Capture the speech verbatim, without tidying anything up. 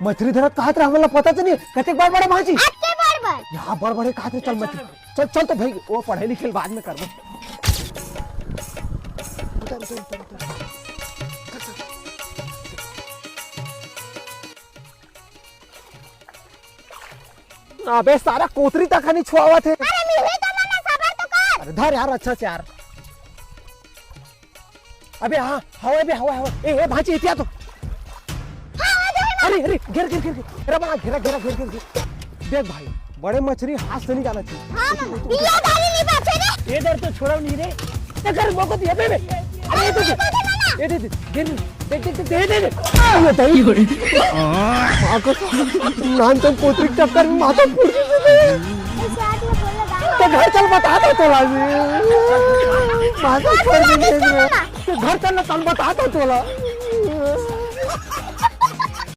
मछरी धरत कहात रहे, हमला पता तो नहीं, कतेक बड़ बड़ भाजी। अतके बड़ बड़। यहाँ बड़ बड़े कहात रहे, चल मछरी। चल, चल तो भाई, वो पढ़े लिखे ल बाद में करबो। उतर, उतर, उतर, उतर। चल, चल। अबे सारा कोतरी तक नहीं छुआवत हे। अरे मिले तो मना, सबर तो कर। अरे धर यार, अच्छा से यार। अबे हाँ, हवा बे, हवा, हवा। ए, ए, भांची, एतिया तो। हाँ, आ जाए ना। अरे, अरे, घेर, घेर, घेर, घेर। घेरा बना, घेरा, घेरा, घेर, घेर, घेर। देख भाई, बड़े मछरी हाथ से नहीं जाना चाहिए। हाँ, मामा, ये डाली नहीं बचे रे। ये डर तो छोड़ा नहीं रे। ते कर मोको दिया बे, बे। अरे, ये दे दे। ये दे दे, दे दे। देख, देख, देख, दे दे। ये भाई। माँ को नान तो पोतरी के चक्कर में माता फूट गई। तो घर चल, बता दो तोला जी। माता छोड़ दीजिए। तो घर चल, चल बता दो तोला।